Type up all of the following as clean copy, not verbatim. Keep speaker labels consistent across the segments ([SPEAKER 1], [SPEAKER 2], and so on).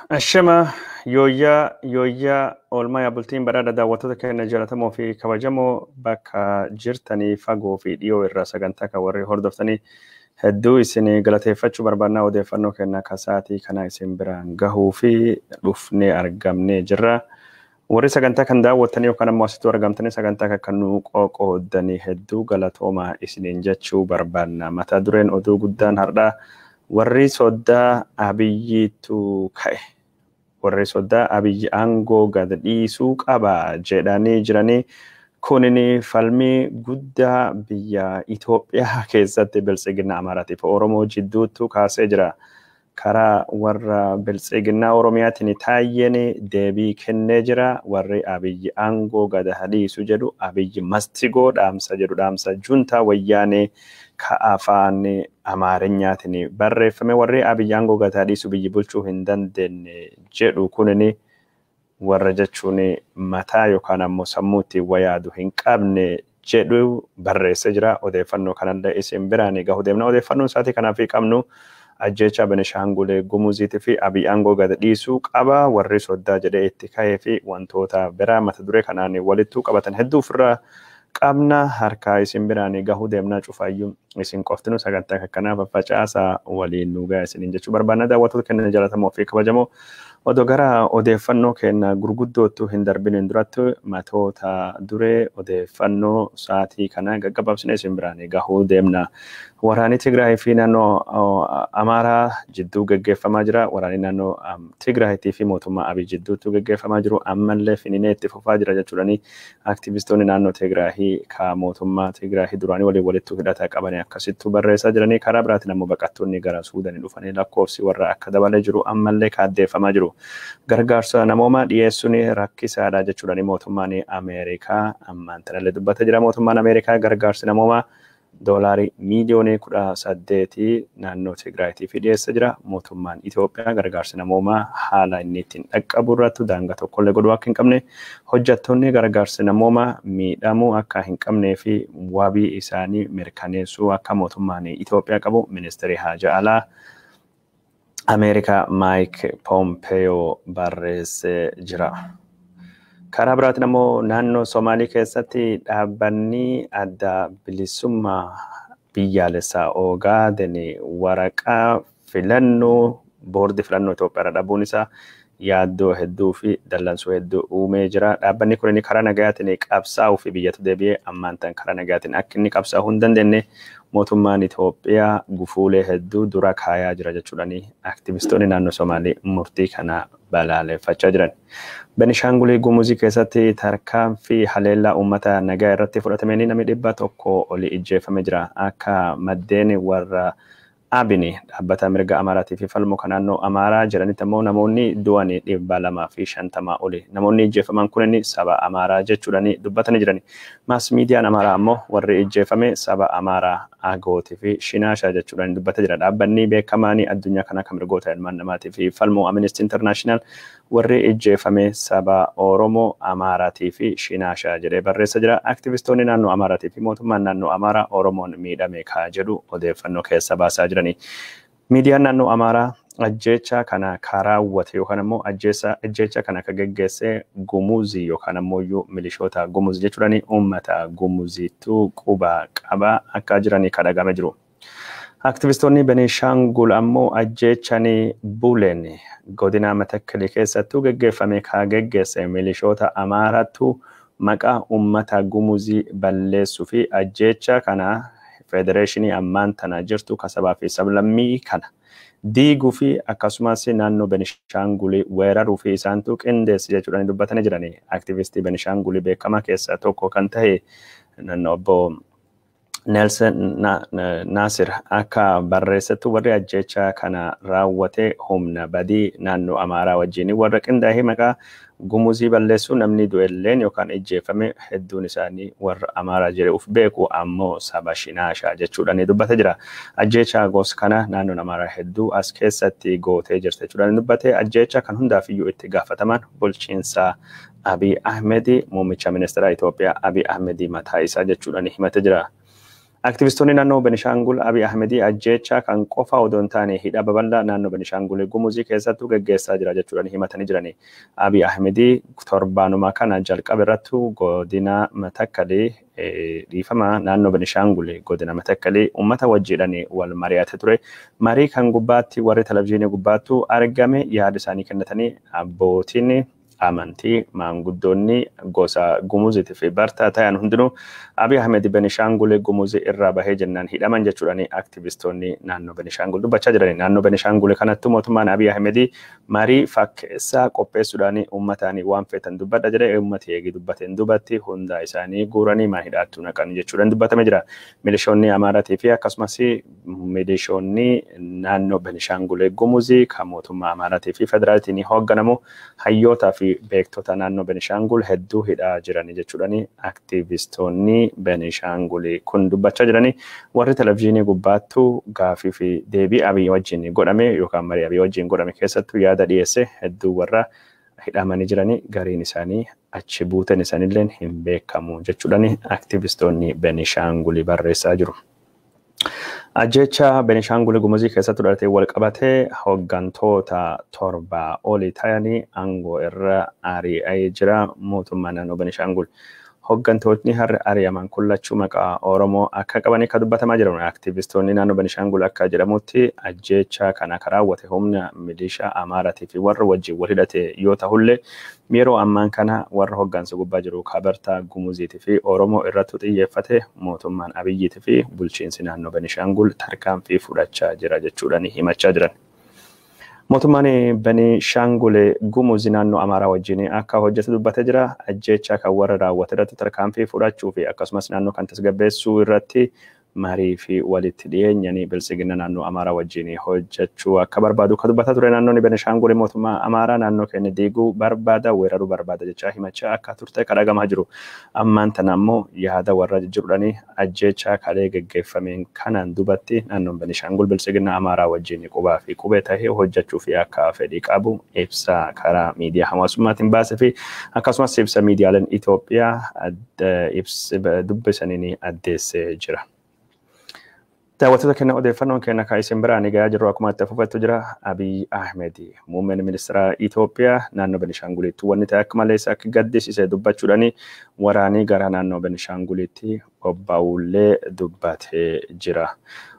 [SPEAKER 1] Ashama yooyyaa yooyyaa oolmaa bultiin badhaadha daawwattoota keenya jaallatamoo fi kabajamoo bakka jirtanii fagoo fi dhiyoo irraa sagantaa kan warri hordoftanii hedduu isin galateeffachuu barbaannaa odeeffannoo keenya akka sa'aatii kana isin biraan gahuu fi dhufnee argamnee jirra. Warri sagantaa kan daawwattanii yookaan ammoo asitti argamtanii sagantaa kan nu qoqqooddanii hedduu galatoomaa isiniin jechuu barbaanna. Mata dureen oduu guddaan har'aa warri soddaa Abiyyiitu ka'e. Warri soddaa Abiyyi aangoo gad dhiisuu qaba jedhanii jiranii kunin falmii guddaa biyya Itoophiyaa keessatti biltsiginna Amaaraatiif Oromoo jidduutti kaasee jira. Karaa warra biltsiginnaa Oromiyaatiin taayyeen deebii kennee jira. Warri Abiyyi aangoo gad dhiisu jedhu Abiyyi mastigoo dhaamsa jedhu dhaamsa juntaa wayyaanee ka afaan Amaarinyaatiin barreeffame. Warri Abiyyi aangoo gad dhiisu biyyi bulchuu hin dandeenye jedhu kunin warra jechuun mataa yookaan ammoo sammuu ittiin wayaadu hin qabne jedhu barreessee jira. Odeeffannoo kanallee isin biraan gahu deemna. Odeeffannoon isaatii kanaaf qabnu ajjeechaa Benishaangul Gumuziitii fi Abiy aangoo gad dhiisuu qaba. Warri soddaa jedhee itti ka'ee fi wantoota biraa mata duree kanaan walittuu qabatan hedduu ofirraa qabna. Harkaa isin biraan gahuu deemnaa cufaayyuu isin qoftinu sagantaa akkanaa faffacaasaa waliin nu ga'a isiniin jechuu barbaanna. Daawwattoota keenya jaallatamoo fi kabajamoo odoo gara odeeffannoo keenya gurguddoottu hin darbiniin duratti matoota duree odeeffannoo sa'aatii kana gaggabaabsine isin biraan gahuu deemna. Waraanni Tigraay fi naannoo Amaaraa jidduu gaggeeffamaa jira. Waraanni naannoo Tigraayitii fi mootummaa Abiy jidduutti gaggeeffamaa jiru. Ammallee finiinee itti fufaa jira jechuudhani aktivistoonni naannoo Tigraahii ka mootummaa Tigraahii duraanii waliin walittuu hidhata qabanii akkasittuu barreessaa jiranii. Karaa biraatiin ammoo baqattoonni gara Suudaanii dhufanii lakkoofsi warra akka dabalee jiru ammallee kaaddeeffamaa jiru. Gargaarsa namoomaa dhiyeessuun rakkisaadha jechuudhani mootummaan Ameerikaa ammaan tanallee dubbatee jira. Mootummaan Ameerikaa gargaarsi namoomaa doolaarii miiliyoonii 18 naannoo Tigraayiitiif dhiyeessa jira. Mootummaan Itoophiyaa gargaarsi namoomaa haala inni ittiin dhaqqabu irratti daangaa tokkollee godhuu akka hin qabne hojjettoonni gargaarsi namoomaa miidhamuu akka hin qabnee fi wabii isaanii mirkaneessuu akka mootummaan Itoophiyaa qabu ministeerri haja alaa Ameerikaa Maayik Poompeyoo barreessee jira. Karaa biraatiin ammoo naannoo Somaalii keessatti dhaabbanni adda bilisummaa biyyaalessaa Ogaaden waraqaa filannoo boordii filannoo Itoophiyaa irra dhabuun isaa yaaddoo hedduu fi dallansuu hedduu uumee jira. Dhaabbanni kun karaa nagayaatiin qabsaa'uu fi biyyatti deebi'ee ammaan tan karaa nagayaatiin akka inni qabsaa'uu hin dandeenye mootummaan Itoophiyaa gufuulee hedduu dura kaayaa jira jechuudhani aktivistoonni naannoo Somaalii murtii kana balaaleffachaa jiran. Benishaangul Gumuzii keessatti tarkaanfii haleellaa uummata nagaa irratti fudhatameen namni 100 oli ijjeefame jira. Akka maddeen warra Abini dhaabbata mirga Amaaraatii fi falmuu kan naannoo Amaaraa jedhanitti ammoo namoonni du'an 250 oli. Namoonni ijjeefaman kunin saba Amaaraa jechuudhaan dubbatanii jiran. Maas miidiyaan Amaaraa ammoo warri ijjeefame saba Amaaraa Agootii fi Shinaashaa jechuudhaan dubbatee jira. Dhaabbanni beekamaan addunyaa kana kan mirgoota ilmaan namaatii fi falmuu Amnesty International warri ijjeefame saba Oromoo Amaaraatii fi Shinaashaa jedhee barreessa jira. Aktivistoonni naannoo Amaaraatii fi mootummaan naannoo Amaaraa Oromoon miidhame kaa jedhu odeeffannoo keessa baasaa jirani. Miidiyaan naannoo Amaaraa ajjeechaa kana raawwate yookaan ammoo ajjeechaa kana akka geggeesse Gumuzii yookaan ammoo iyyuu milishoota Gumuzii jechuudhaan uummata Gumuziitu quba qaba akka jiranii kadhagame jiru. Aktivistoonni Benishaangul ammoo ajjeechanii Buleen godina Matakkali keessattuu geggeeffame kaa geggeesse milishoota Amaaraatu maqaa uummata Gumuzii balleessuu fi ajjeechaa kana federeeshinii ammaan tana jirtu kasabaa fi sablammii kana diiguu fi akkasumas naannoo Benishaangulii weeraruu fi isaantu qindeesse jechuudhaan dubbatanii jirani. Aktivistii Benishaangulii beekamaa keessaa tokko kan ta'e naannoo obbo Nelson Nasir akka barreessettu warri ajjeechaa kana raawwate humna badii naannoo Amaaraa wajjin warra qindaa'ee maqaa Gumuzii balleessuu namni du'elleen yookaan ijjeefame hedduun isaanii warra Amaaraa jedhee uf beeku ammoo saba Shinaashaa jechuudhaan dubbate jira. Ajjeechaa gosa kana naannoon Amaaraa hedduu as keessatti gootee jirti jechuudhaan dubbate. Ajjeechaa kan hundaafiyyuu itti gaafataman bulchiinsa Abiy Ahmed muummicha ministeera Itoophiyaa Abiy Ahmed mataa isaa jechuudhaan himate jira. Aktivistoonni naannoo Benishaangul Abiy Ahmedii ajjeechaa kan qofa odoo hin taane hidha babal'aa naannoo Benishaangul Gumuzii keessattuu geggeessaa jira jechuudhaan himatanii jirani. Abiy Ahmedii torbaanuma kana jalqaba irrattu godina Matakkalii, dhiifama, naannoo Benishaangul godina Matakkalii uummata wajjiidhaan wal mari'ate ture. Marii kan gubbaatti warri televizyiinii gubbaattu argame yaada isaanii kennatanii abbootiin amantii maanguddoonni gosa Gumuziitii fi Bartaa ta'an hundinuu Abiy Ahmed Benishaangul Gumuzii irraa bahee jennaan hidhaman jechuudhaan aktivistoonni naannoo Benishaangul dubbachaa jiran. Naannoo Benishaangul kanatti mootummaan Abiy Ahmed marii fakkeessaa qopheessuudhaan uummataan waan feetan dubbadha jedhee, uummati eegi dubbateen dubbatti hunda isaanii guuranii maa hidhaattu naqan jechuudhaan dubbatame jira. Milishoonni Amaaraatii fi akkasumas milishoonni naannoo Benishaangul Gumuzii kan mootummaa Amaaraatii fi federaalitiin hoogganamu hayyootaa fi beektota naannoo Benishaangul hedduu hidhaa jiranii jechuudhaan aktivistoonni Benishaangul kun dubbachaa jiranii. Warri televizyiinii gubbaattu gaafii fi deebii Abiy wajjin godhame yookaan marii Abiy wajjin godhame keessattuu yaada dhiyeesse hedduu warra hidhamanii jiranii, gariin isaanii achi buuteen isaaniillee hin beekamu jechuudhaan aktivistoonni Benishaangul barreessaa jiru. Ajjecha Benishaangul Gumuzii keessatti dhalatee wal qabatee hooggantoota 7 olii ta'anii aangoo irra ari'ee jira mootummaa naannoo Benishaangul. Hooggantootni har'a ari'aman kun lachuu maqaa Oromoo akka qaban akka dubbatamaa jiran. Aktivistoonni naannoo Benishaangul akka jedhamutti ajjecha kana kan raawwate humna milishaa Amaaraatii fi warra wajjin wal hidhate yoo ta'ullee, yeroo ammaan kana warra hooggansa gubbaa jiru Kabartaa Gumuziitii fi Oromoo irratti xiyyeeffate mootummaan Abiyyiitii fi bulchiinsi naannoo Benishaangul tarkaanfii fudhachaa jira jechuudhaan himachaa jiran. Mootummaan Benishaangul Gumuz naannoo Amaaraa wajjin akka hojjetu dubbatee jira. Ajjeechaa kan warra raawwate irratti tarkaanfii fudhachuu fi akkasumas naannoo kan tasgabbeessuu irratti marii fi walitti dhiyeenyanii bilsigina naannoo Amaaraa wajjin hojjechuu akka barbaadu akka dubbataa ture. Naannoon Benishaangul mootummaa Amaaraa naannoo keenya diiguu barbaada, weeraruu barbaada jechaa himachaa akka turte kan dhagamaa jiru. Ammaan tana ammoo yaada warra jijjiirudhanii ajjeechaa kalee geggeeffameen kanaan dubatti naannoon Benishaangul bilsigina Amaaraa wajjin qubaa fi qubee tahee hojjechuu fi akka fedhii qabu ibsa karaa miidiyaa hawaasummaatiin baasee fi akkasumas ibsa miidiyaaleen Itoophiyaa dubbisaniin addeessee jira. Daawwattoota keenya, odeeffannoon keenya kan isin biraan gahaa jirru akkuma itti fufettu jira. Abiy Ahmed, muummeen ministeera Itoophiyaa, naannoo Benishaangulitti wanni ta'e akka malee akka gaddisiise dubbachuudhaan waraanii gara naannoo Benishaangulitti bobba'ullee dubbatee jira.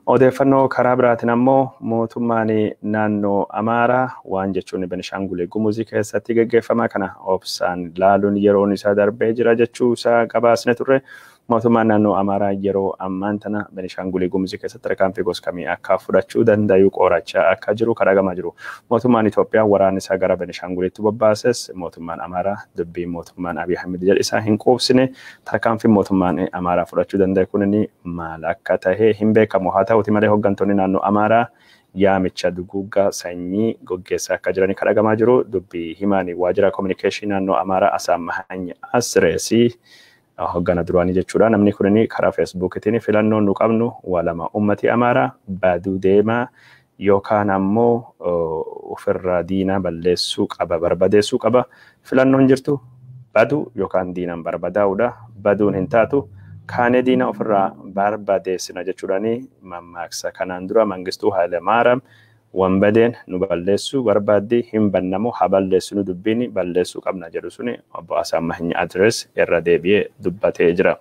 [SPEAKER 1] Odeeffannoo karaa biraatiin ammoo mootummaan naannoo Amaaraa waan jechuun Benishaangul Gumuzii keessatti geggeeffamaa kana obsaan laaluun yeroon isaa darbee jira jechuu isaa gabaasne turre. Mootummaan naannoo Amaaraa yeroo ammaan tana Benishaangul Gumuzii keessatti tarkaanfii gosa kamii akka fudhachuu danda'u qorachaa akka jiru kan dhagamaa jiru. Mootummaan Itoophiyaa waraana isaa gara Benishaangulitti bobbaases, mootummaan Amaaraa dubbii mootummaan Abiy Ahmed jedhe isaa hin quubsine. Tarkaanfiin mootummaan Amaaraa fudhachuu danda'e kun maal akka tahe hin beekamu. Haa ta'uti malee hooggantoonni naannoo Amaaraa yaamicha duguuggaa sanyii gaggeessaa akka jiran kan dhagamaa jiru. Dubbii himaan waajjira kominikeeshinii naannoo Amaaraa Asaammahaany Asreesii, hoggana duraanii jechuudha. Namni kun karaa Feesbuukiitiin filannoon nu qabnu waa lama, ummati Amaaraa baduu deemaa yookaan ammoo ofirraa diinaa balleessuu qaba, barbadeessuu qaba. Filannoon jirtu baduu yookaan diinaan barbadaa'uudha. Baduun hin taatu, kaanee diina ofirraa barbadeessina jechuudhaani mammaaksa kanaan dura Mangistuu Hayilemaariyaam wanbadeen nu balleessuu barbaaddi, hin bannamu haa balleessinu, dubbiin balleessuu qabna jedhu suni obbo Asaammahin Adirees irra deebi'ee dubbatee jira.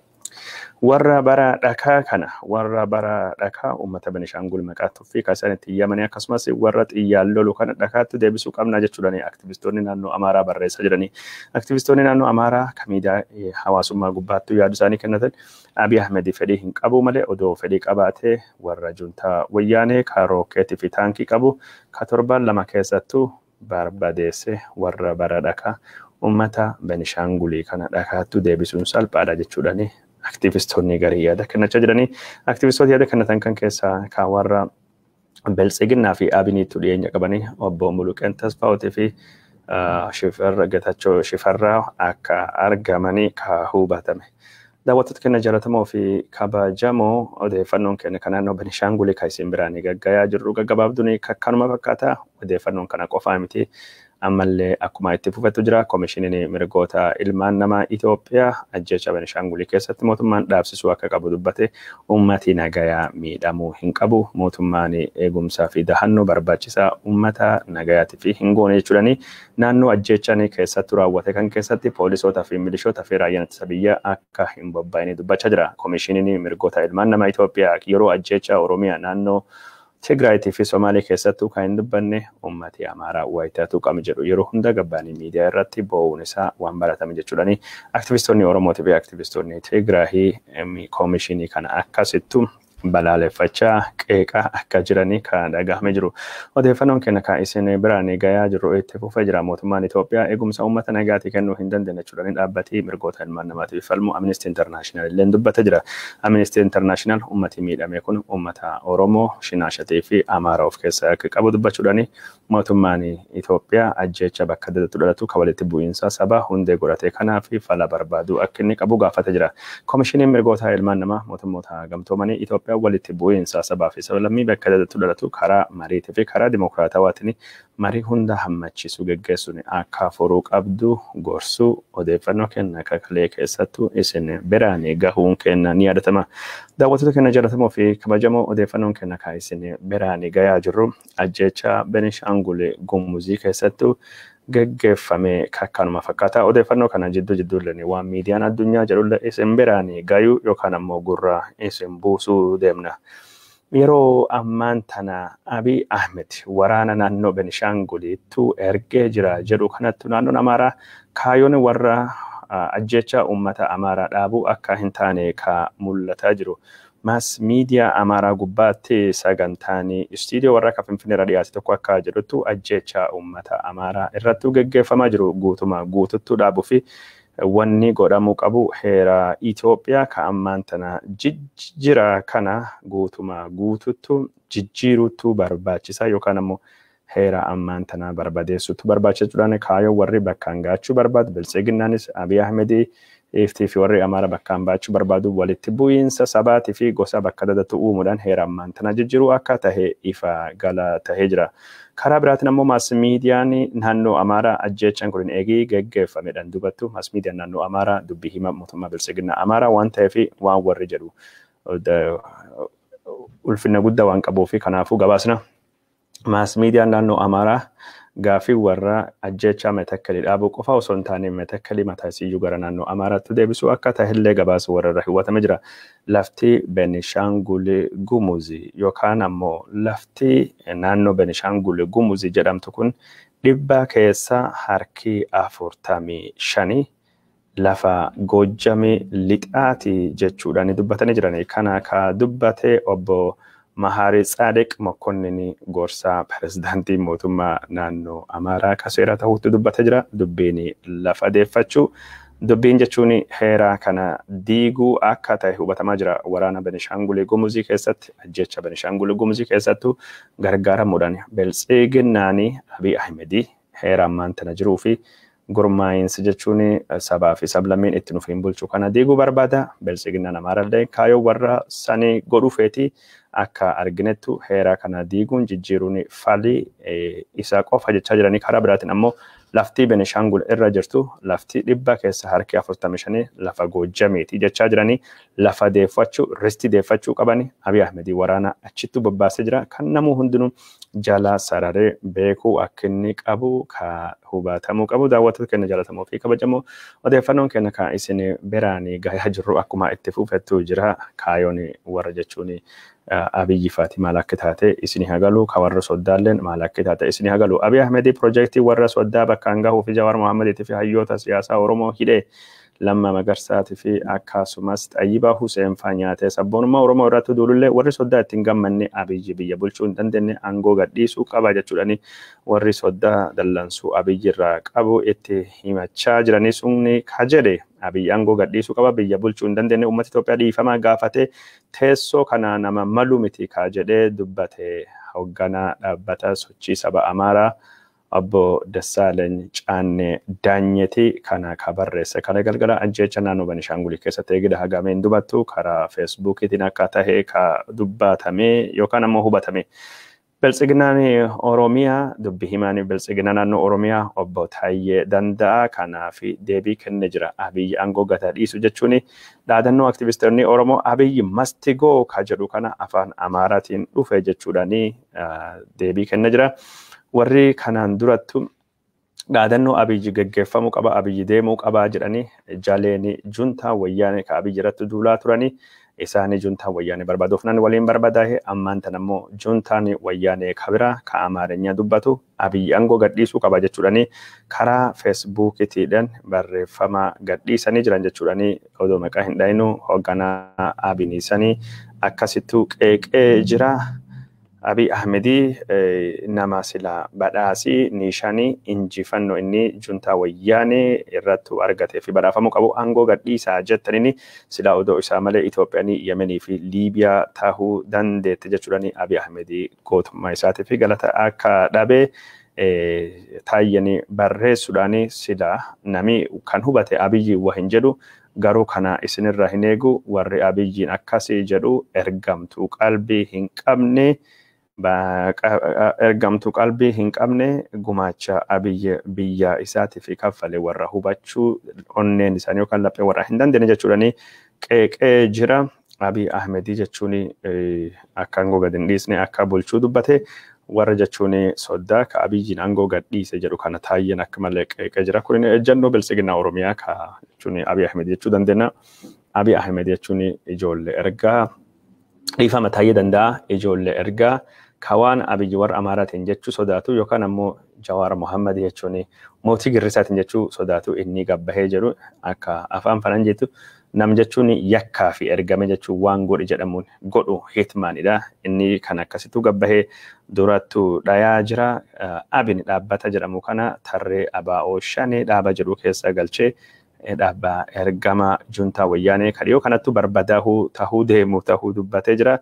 [SPEAKER 1] Warra bara dhakaa kana, warra bara dhakaa uummata Benishaangul maqaa tuffii kan isaan itti yaamanii akkasumas warra xiyyaan lolu kana dhakaatti deebisuu qabna jechuudhaan aktivistoonni naannoo Amaaraa barreessaa jiranii. Aktivistoonni naannoo Amaaraa kan miidiyaa hawaasummaa gubbaatti yaada isaanii kennatan Abiy Ahmed fedhii hin qabu malee odoo fedhii qabaatee warra juntaa wayyaanee kan rookeetii fi taankii qabu ka torban 2 keessattuu barbadeesse warra bara dhakaa uummata Benishaangulii kana dhakaatti deebisuun salphaadha jechuudhaan aktivistoonni garii yaada kennachaa jiranii. Aktivistoota yaada kennatan kan keessaa kan warra Beltsiginnaa fi Abiniitu dhiyeenya qabanii obbo Muluqeen Tasfaa'ootii fi Getachoo Shifarraa akka argamanii ka hubatame. Daawwattoota keenya jaallatamoo fi kabajamoo, odeeffannoon keenya kan naannoo Benishaangulii kan isin biraan gaggayaa jirru gaggabaabduun kakkanuma fakkaata. Odeeffannoon kana qofaa miti. Ammallee akkuma itti fufetu jira. Koomishiniin mirgoota ilmaan namaa Itoophiyaa ajjeechaa Benishaangulii keessatti mootummaan dhaabsisuu akka qabu dubbate. Uummati nagayaa miidhamuu hin qabu. Mootummaan eegumsaa fi dahannoo barbaachisaa uummata nagayaatii fi hin goone jechuudhani naannoo ajjeechaan keessattuu raawwate kan keessatti poolisootaa fi milishoota fi raayyaan ittisa biyyaa akka hin bobba'ine dubbachaa jira. Koomishiniin mirgoota ilmaan namaa Itoophiyaa yeroo ajjeechaa Oromiyaa naannoo Tigraayitii fi Somaalee keessattuu kan hin dubbanne uummati Amaaraa wayitaatu qaba jedhu yeroo hunda gabbaanii miidiyaa irratti bo'uun isaa waan baratame jechuudhani. Aktivistoonni Oromootii fi aktivistoonni Tigraahii koomishinii kana akkasittu balaaleffachaa qeeqaa akka jiranii kan dhagahame jiru. Odeeffannoon keenya kan isin biraan gayaa jiru itti fufee jira. Mootummaan Itoophiyaa eegumsa uummata nagaatii kennuu hin dandeenye jechuudhaan dhaabbatii mirgoota ilmaan namaatiif falmu Amnesty International illee dubbate jira. Amnesty International uummati miidhame kun uummata Oromoo, Shinaashatii fi Amaaraa of keessaa akka qabu dubbachuudhaan mootummaan Itoophiyaa ajjeecha bakka adda addaatti dhalatu kan walitti bu'iinsa saba hundee godhate kanaa fi fala barbaadu akka inni qabu gaafate jira. Koomishiniin mirgoota ilmaan namaa mootummoota gamtoomanii Itoophiyaa walitti bu'iinsa sabaa fi sablammii bakka adda addaatti dhalatu karaa mariitii fi karaa dimokiraatawaatiin marii hunda hammachiisu geggeessuun akka furuu qabdu gorsuu odeeffannoo kenna kakalee keessattuu isin biraan gahuun kenna ni yaadatama. Daawwattoota keenya jaallatamoo fi kabajamoo, odeeffannoon kenna kan isin biraan gayaa jirru ajjeechaa Benishaangul Gumuzii keessattuu geggeeffame kakkanuma fakkaata. Odeeffannoo kana jidduu jidduullee waan miidiyaan addunyaa jedhullee isin biraan gayuu yookaan ammoo gurra isin buusuu deemna. Yeroo ammaan tana Abiy Ahmed waraana naannoo Benishaanguliittu ergee jira jedhu kanattu naannoon Amaaraa kaayyoon warra ajjeechaa uummata Amaaraa dhaabuu akka hin taane ka mul'ataa jiru. Maas miidiyaa Amaaraa gubbaatti sagantaan istiidiyoo warra akka Finfinneerra dhiyaate tokko akka jedhuttu ajjeechaa uummata Amaaraa irratti geggeeffamaa jiru guutuma guututtuu dhaabuu fi wanni godhamuu qabu heera Itoophiyaa ka ammaan tana jijjiira kana guutuma guututtu jijjiiruutu barbaachisaa yookaan ammoo heera ammaan tana barbadeessuutu barbaachisaadhaan kaayyoo warri bakkaan gaachuu barbaadu Biltsiginnaanis Abiy Ahmedii iftii fi warri Amaara bakkaan baachuu barbaadu walitti bu'iinsa sabaatii fi gosa bakka adda uumuudhaan heera ammaan tana jijjiiruu akka tahe ifa gala tahee jira. Karaa biraatiin ammoo maas miidiyaan naannoo Amaaraa ajjeechaan kun eegii geggeeffamedhaan dubattu maas miidiyaan naannoo Amaaraa dubbii hima mootummaa Biltsiginnaa Amaaraa waan ta'eef waan warri jedhu ulfina guddaa waan qabuuf kanaafuu gabaasna. Maas miidiyaan naannoo Amaaraa gaafii warra ajjeechaa Metekkelii dhaabuu qofa osoo hin taane Metekkelii mataa isiyyuu gara naannoo Amaaraatti deebisuu akka tahillee gabaasa warra irra hiwwatame jira. Lafti Benishaangul Gumuzii yookaan ammoo lafti naannoo Benishaangul Gumuzii jedhamtu kun 45% lafa Goojjamee lixaati jechuudhaan dubbatanii jiran. Kana ka dubbate obbo Maharii Tsaadiq Mokonnin gorsaa pirezidaantii mootummaa naannoo Amaaraa ka seera ta'utti dubbate jira. Dubbiin lafa deeffachuu dubbiin jechuun heera kana diiguu akka ta'e hubatamaa jira. Waraana Benishaangul Gumuzii keessatti ajjeecha Benishaangul Gumuzii keessattuu gargaaramuudhaan Biltsiginnaan Abiy Ahmedii heera ammaan tana jiruu fi gurmaa'insi jechuun sabaa fi sablammiin itti nuuf hin bulchu kana diiguu barbaada. Biltsiginnaan Amaarallee kaayyoo warra sanii godhuu feeti akka arginettu heera kana diiguun jijjiiruun falii isa qofa jechaa jiranii. Karaa biraatiin ammoo lafti Benishaangul irra jirtu lafti 45% lafa Goojjameeti jechaa jiranii lafa deeffachuu risti deeffachuu qabani. Abiy Ahmedii waraana achittu bobbaasee jira. Kan namuu hundinuu jala sararee beekuu akka inni qabu ka hubatamuu qabu. Daawwattoota keenya jaallatamoo fi kabajamoo, odeeffannoon keenya kan isin biraan gahaa jirru akkuma itti fufettu jira. Kaayyoon warra jechuun Abiyyi faati maal akka taate isin hagalu, ka warra soddaalleen maal akka taate isin hagalu. Abiy Ahmedii piroojeektii warra soddaa bakkaan gahuu fi Jawaar Mohammediitii fi hayyoota siyaasaa Oromoo hidhee Lammaa Magarsaatii fi akkasumas Xayyibaa Huseen faa nyaatee sabboonummaa Oromoo irratti duulullee warri soddaa ittiin gammanne Abiyyi biyya bulchuu hin dandeenye aangoo gadhiisuu qaba jechuudhaan warri soddaa dallansuu Abiyyi irraa qabu itti himachaa jiranii sunni ka jedhe Abiyyi aangoo gadhiisuu qaba, biyya bulchuu hin dandeenye, uummata Itoophiyaa dhiifamaa gaafatee teessoo kana nama malu miti ka jedhee dubbate hoogganaa dhaabbata sochii saba Amaaraa obbo Dassaaleny Caannee Daanyeeti kana ka barreesse. Kana galgala ajjeecha naannoo Benishaangulii keessatti eegida hagameen dubattu karaa feesbuukiitiin akka tahe ka dubbatame yookaan ammoo hubatame. Biltsiginnaan Oromiyaa dubbi himaan biltsiginnaa naannoo Oromiyaa obbo Taayyee Danda'a kanaaf deebii kenne jira. Abiyyi aangoo gata dhiisu jechuun dhaadannoo aktivistoonni Oromoo Abiyyi must go ka jedhu kana afaan Amaaraatiin dhufe jechuudhaan deebii kenne jira. Warri kanaan durattu dhaadannoo Abiyyi geggeeffamuu qaba, Abiyyi deemuu qaba jedhanii jaleen juntaa wayyaanee ka Abiyyi irratti duulaa turanii isaanii juntaa wayyaanee barbaaduuf nan waliin barbadaa'e ammaan tan ammoo juntaan wayyaanee kabira ka Amaarenya dubbatu Abiyyi aangoo gadhiisuu qaba jechuudhani karaa feesbuukitiidhaan barreeffama gadhiisanii jiran jechuudhani odoo maqaa hin dhayinu hoogganaa Abiniisanii akkasittuu qeeqee jira. Abiy Ahmedii nama sila badhaasii niishaanii injifannoo inni juntaa wayyaanee irratti argatee fi badhaafamuu qabu aangoo gadhiisaa jettaniini sila odoo isaa malee Itoophiyaan Yemenii fi Liibiyaa tahuu dandeette jechuudhaan Abiy Ahmedii gootummaa isaatii fi galata akka dhabee taayyanii barreessuudhaan sila nami kan hubate Abiyyi waa hin jedhu garuu kana isinirra hin eegu warri Abiyyiin akkasii jedhu ergamtuu qalbii hin qabne ergamtuu qalbii hin qabne gumaacha Abiyyi biyya isaatii fi kaffale warra hubachuu onneen isaanii yookaan laphee warra hin dandeenye jechuudhaan qeeqee jira. Abiy Ahmedii jechuun akka aangoo gad hin dhiisne akka bulchuu dubbate warra jechuun soddaa ka Abiyyiin aangoo gad dhiise jedhu kana taayyeen akka malee qeeqee jira. Kun ejjennoo biltsiginnaa Oromiyaa ka jechuun Abiy Ahmed jechuu dandeenya. Abiy Ahmed jechuun ijoollee ergaa dhiifama taayyee danda'a ijoollee ergaa ka waan Abiyyi warra Amaaraatiin jechuu sodaatu yookaan ammoo Jawaar Mohammad jechuun mootii girrisaatiin jechuu sodaatu inni gabbahee jedhu akka afaan faranjiitu nam jechuun yakkaa fi ergame jechuun waan godhi jedhamuun godhu hitmaanidha. Inni kan akkasittuu gabbahee durattu dhayaa jira. Abin dhaabbata jedhamu kana tarree abaa'oo shanee dhaaba jedhu keessa galchee dhaabba ergama juntaa wayyaanee kan dhiyoo kanattu barbadaahuu tahuu deemu tahuu dubbatee jira.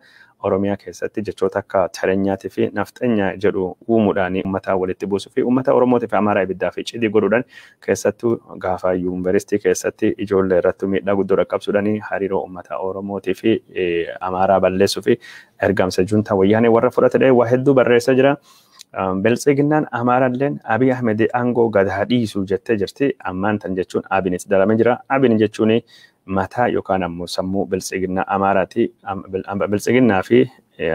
[SPEAKER 1] Oromiyaa keessatti jechoota akka tarenyaatii fi nafxenya jedhu uumuudhaan uummata walitti buusuu fi uummata Oromootii fi Amaaraa ibiddaa fi cidii godhuudhaan keessattuu gaafa yuunivarsiitii keessatti ijoollee irratti miidhaa guddoo dhaqqabsuudhaan hariiroo uummata Oromootii fi Amaaraa balleessuu fi ergamsa juntaa wayyaanee warra fudhatedha waa hedduu barreessaa jira. Biltsiginnaan Amaaraalleen Abiy Ahmed aangoo gad haa dhiisu jettee jirti. Ammaan tan jechuun Abinis daramee jira. Abin jechuun mataa yookaan ammoo sammuu biltsiginnaa Amaaraati. Biltsiginnaa fi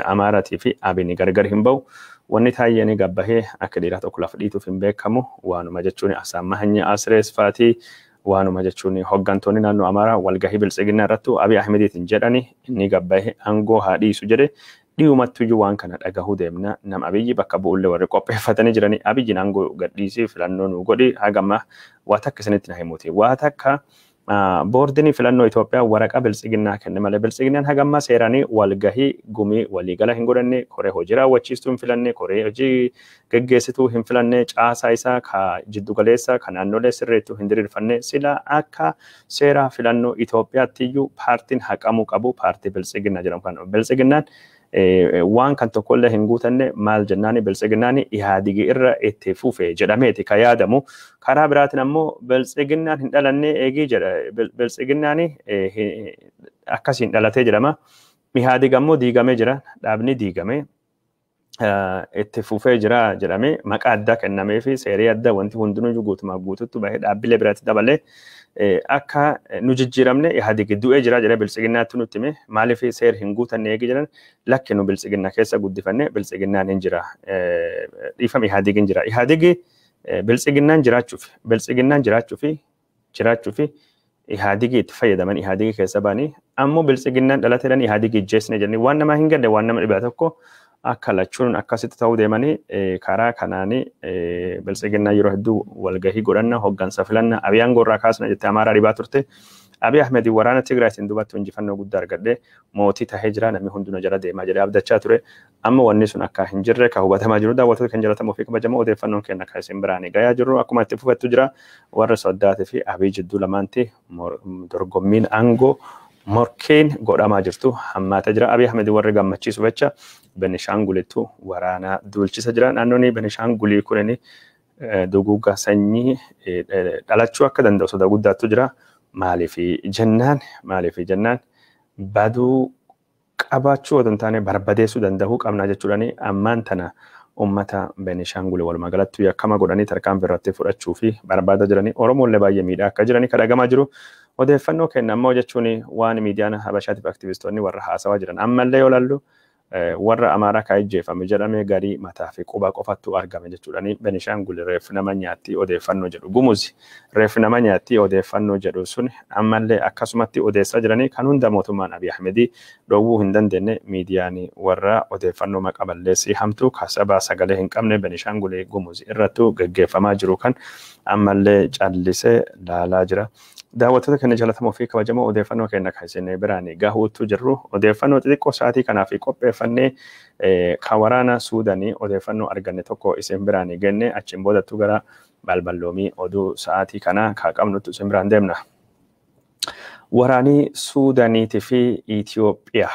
[SPEAKER 1] Amaaraatii fi Abin gargar hin bahu. Wanni taayyeen gabbahee akka dhiiraa tokko lafa dhiituuf hin beekamu. Waanuma jechuun Asaammahanyi Asirees faatii waanuma jechuun hooggantoonni naannoo Amaaraa walgahii biltsiginnaa irrattu Abiy Ahmediitiin jedhani inni gabbahee aangoo haa dhiisu jedhe. Dhiyumattuyyuu waan kana dhagahuu deemna. Nama Abiyyi bakka bu'ullee warri qopheeffatanii jiranii Abiyyiin aangoo gadhiisii filannoo nu godhi hagamma waa takka isinitti na himuuti. Waa takka boordiin filannoo Itoophiyaa waraqaa biltsiginnaa kenne malee biltsiginnaan hagamma seeranii walgahii gumii waliigala hin godhanne koree hojii raawwachiistuu hin filanne koree hojii geggeessituu hin filanne caasaa isaa ka jiddugaleessa ka naannolee sirreettuu hin diriirfanne sila akka seera filannoo Itoophiyaattiyyuu paartiin haqamuu qabu paartii biltsiginnaa jedhamu kan biltsiginnaan waan kan tokkollee hin guutanne maal jennaani biltsiginnaan Ihaadigi irra itti fufe jedhameeti ka yaadamu. Karaa biraatiin ammoo biltsiginnaan hin dhalanne eegii jedha. Biltsiginnaan akkasiin dhalatee jedhama. Ihaadig ammoo diigamee jira. Dhaabni diigamee itti fufee jira jedhamee maqaa addaa kennamee fi seerii addaa wanti hundinuu guutumaa guututti bahee dhaabbilee biraatti dabalee akka nu jijjiiramne Ihaadig du'ee jira jedhee biltsiginnaatti nutti hime maaliif seera hin guutanne eegi jedhan lakki nu biltsiginnaa keessa guddifanne biltsiginnaan hin jira dhiifama Ihaadig hin jira. Ihaadig biltsiginnaan jiraachuuf biltsiginnaan jiraachuuf Ihaadig itti fayyadaman Ihaadig keessa ba'anii ammoo biltsiginnaan dhalateedhaan Ihaadig ijjeessine jedhanii waan nama hin galle waan nama dhibaa tokko akka lachuun akkasitti ta'uu deemanii karaa kanaanii biltsiginnaa yeroo hedduu walgahii godhanna hooggansa filanna Abiy aangoo irraa kaasna jettee Amaaraa dhibaa turte. Abiy Ahmed waraana Tigraayitiin duubatti injifannoo guddaa argadhee mootii tahee jira namni hundinuu jala deemaa jedhee abdachaa ture. Amma wanni sun akka hin jirre ka hubatamaa jiru daawwattoota kan jaalatamuu fi kabajamoo odeeffannoon keenya kan isin biraan gayaa jirru akkuma itti fufettu jira warra soddaatii fi Abiy jidduu lamaanti dorgommiin aangoo morkeen godhamaa jirtu hammaata jira. Abiy Ahmed warri gammachiisu jecha Benishaangulittu waraana duulchisa jira. Naannoon Benishaangulii kunin duguugga sanyii dhalachuu akka danda'u soda guddaatu jira. Maaliif jennaan baduu Qabaachuu otoo hin taane barbadeessuu danda'uu qabna jechuudhaan ammaan tana uummata Beenishaangul walumaa galatti yakkama godhanii tarkaanfii irratti fudhachuu fi barbaadaa jiranii Oromoollee baay'ee miidhaa akka jiranii kan dhagamaa jiru. Odeeffannoo kenna ammoo jechuun waan miidiyaan Habashaatiif aktivistoonni warra haasawaa jiran ammallee yoo laallu warra Amaaraa kan ajjeefame jedhame garii mataa fi quba qofattu argame jechuudhaan Beenishaangul reef nama nyaatti odeeffannoo jedhu, Gumuzi reef nama nyaatti odeeffannoo jedhu sun ammallee akkasumatti odeessaa jiranii. Kan hunda mootummaan Abiy Ahmedii dhoowwuu hin dandeenye, miidiyaan warra odeeffannoo maqa balleessii hamtuu kasabaa sagalee hin qabne Beenishaangul Gumuzi irrattu gaggeeffamaa jiru kan ammallee callisee laalaa jira. Daawwattoota keenya jaallatamoo fi kabajamoo, odeeffannoo keenya kan isin biraan gahuutu jirru odeeffannoo xixiqqoo sa'aatii kanaaf qopheeffannee kan waraana Suudanii odeeffannoo arganne tokko isin biraan genne, achiin boodattuu gara balballoomii oduu sa'aatii kana kan qabnutti isin biraan deemna. Waraanii Suudaniitii fi Itoophiyaa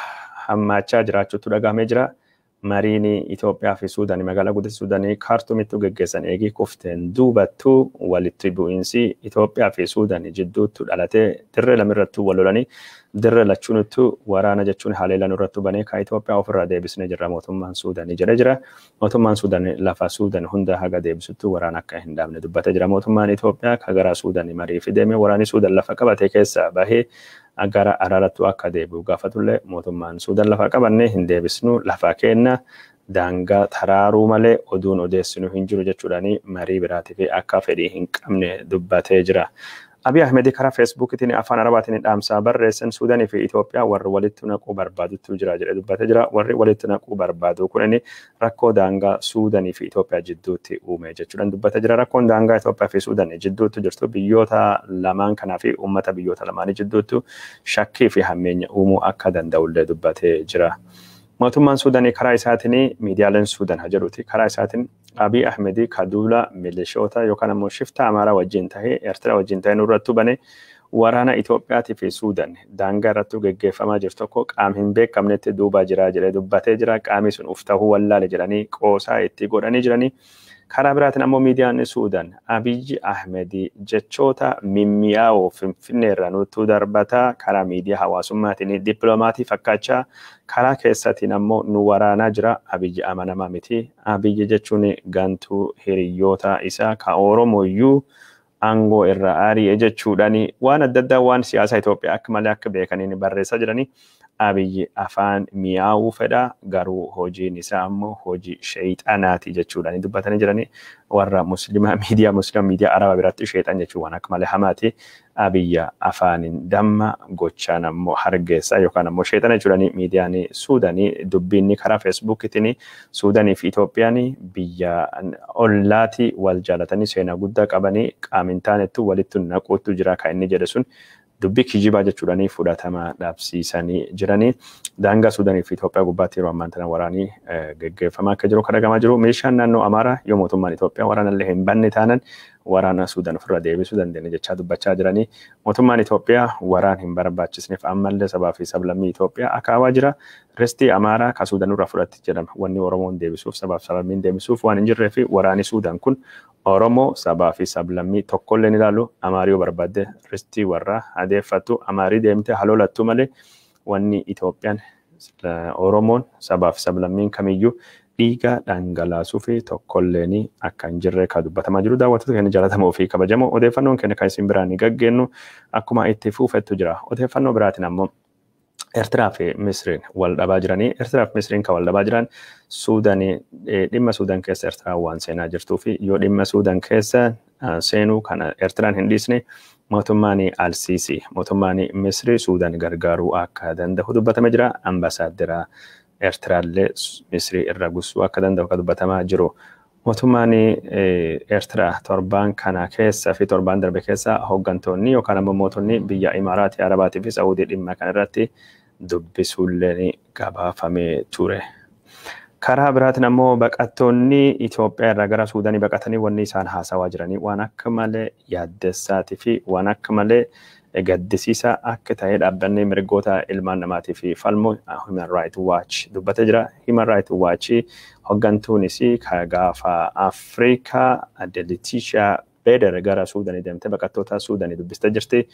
[SPEAKER 1] hammaachaa jiraachuutu dhagahamee jira. Mariin Itoophiyaa fi Suudanii magaalaa guddina Suudanii Kaartuumitti geggeessan eegii kufteen duubattuu walitti bu'iinsi Itoophiyaa fi Suudanii jidduutti dhalatee dirree lamirrattuu wal lolanii, dirree lachuunittu waraana jechuun haleelan irrattu banee kan Itoophiyaa ofirraa deebisnee jirra mootummaan Suudanii jedhee jira. Mootummaan Suudanii lafa Suudan hunda haga deebisuttu waraana akka hin dhaabne dubbatee jira. Mootummaan Itoophiyaa kan gara Suudanii marii fi deemee waraanni Suudan lafa qabate keessaa bahee gara araarattu akka deebi'u gaafatullee, mootummaan Suudan lafa qabanne hin deebisnu, lafa kenna daangaa taraaruu malee oduun odeessinu hin jiru jechuudhaan marii biraatiif akka fedhii hin qabne dubbatee jira. Abiy Ahmed karaa Feesbuukiitiin afaan Arabaatiin dhaamsaa barreessan Suudaanii fi Itoophiyaa warri walitti naquu barbaadutu jira jedhee dubbatee jira. Warri walitti naquu barbaadu kun rakkoo daangaa Suudaanii fi Itoophiyaa jidduutti uume jechuudhaan dubbatee jira. Rakkoon daangaa Itoophiyaa fi Suudaanii jidduutti jirtu biyyoota lamaan kanaa fi uummata biyyoota lamaanii jidduutti shakkii fi hammeenya uumuu akka danda'ullee dubbatee jira. Mootummaan Suudaanii karaa isaatiin, miidiyaaleen Suudaan haa jedhuti, karaa isaatiin Abiy Ahmed kaduula milishoota yookaan ammoo shifta Amaaraa wajjin tahee Eertiraa wajjin tahee nurrattu bane waraana Itoophiyaatii fi Suudaan daangaa irratti geggeeffamaa jiru tokko qaama hin beekamnetti duuba jira jedhee dubbatee jira. Qaamni sun uf tahuu wallaale jedhanii qoosaa itti godhanii jiranii. Karaa biraatiin ammoo miidiyaan Suudaan Abiy Ahmed jechoota mimmi'aawoo Finfinnee irraa nuttuu darbataa, karaa miidiyaa hawaasummaatiin dippiloomatii fakkaachaa, karaa keessaatiin ammoo nu waraanaa jira. Abiy amanamaa miti. Abiy jechuun gantuu hiriyoota isaa ka Oromooyyuu aangoo irraa ari'e jechuudhaan waan adda addaa waan siyaasa Itoophiyaa akka malee akka beekaniin barreessaa jiranii. Abiyyi afaan mi'aawuu fedha, garuu hojiin isaa ammoo hojii sheexanaati jechuudhaan dubbatanii jiranii. Warra musliimaa, miidiyaa musliimaa, miidiyaa arabaa biratti sheexan jechuun waan akka malee hamaati. Abiyya afaaniin damma, gochaan ammoo hargeessa yookaan ammoo sheexana jechuudhaan miidiyaan Suudanii dubbiinni karaa Feesbuukiitiin Suudanii fi Itoophiyaan biyya ollaati, wal jaalatanii seenaa guddaa qabanii, qaamin taanettu walitti naquutu jira kan inni jedhe sun dubbii kijibaa jechuudhaan fudhatama dhabsiisanii jiranii. Daangaa Suudaanii fi Itoophiyaa gubbaatti yeroo ammaan tana waraanii geggeeffamaa akka jiru kan dhagamaa jiru. Meeshaan naannoo Amaaraa yoo mootummaan Itoophiyaa waraanallee hin banne taanan waraana Suudaan ofirra deebisuu dandeenya jechaa dubbachaa jiranii. Mootummaan Itoophiyaa waraan hin barbaachisneef ammallee sabaa fi sablammii Itoophiyaa akaawaa jira. Restii Amaaraa ka Suudaan irraa fudhatti jedhama. Wanni Oromoon deebisuuf, sabaaf sablammiin deebisuuf waan hin jirree fi waraanni Suudaan kun Oromoo sabaa fi sablammii tokkollee ni ilaalu. Amaarii yoo barbaadde ristii warraa adeeffattu, Amaarii deemte haloolattu malee wanni Itoophiyaan, Oromoon, sabaa fi sablammiin kamiyyuu dhiiga dhangalaasuu fi tokkolleen akka hin jirre kan dubbatamaa jiru. Daawwattoota keenya jaallatamoo fi kabajamoo, odeeffannoon keenya kan isin biraan gaggeennu akkuma itti fuufettu jira. Odeeffannoo biraatiin ammoo Eertiraa fi Misiriin wal dhabaa jiranii. Eertiraa fi Misiriin kan wal dhabaa jiran Suudanii dhimma Suudaan keessa Eertiraan waan seenaa jirtuu fi yoo dhimma Suudaan keessa seenuu kana Eertiraan hin dhiisne, mootummaan Alsiisii, mootummaan Misrii Suudaan gargaaruu akka danda'u dubbatamee jira. Ambasaaddera Eertiraallee Misrii irra gussuu akka danda'u akka dubbatamaa jiru. Mootummaan Eertiraa torbaan kana keessa fi torbaan darbe keessa hooggantoonni yookaan ammoo mootonni biyya Imaaraatii Arabaatii fi Saawudii dhimma kana irratti dubbisuullee gabaafamee ture. Karaa biraatiin ammoo baqattoonni Itoophiyaa irraa gara Suudaanii baqatanii wanni isaan haasawaa jiranii waan akka malee yaaddessaatii fi waan akka malee gaddisiisaa akka ta'e dhaabbanni mirgoota ilmaan namaatii fi falmu Human Rights Watch dubbatee jira. Human Rights Watch hooggantuunis gaafa Afrikaa adde Letitia Beder gara Suudaanii deemtee baqattoota Suudaanii dubbistee jirti.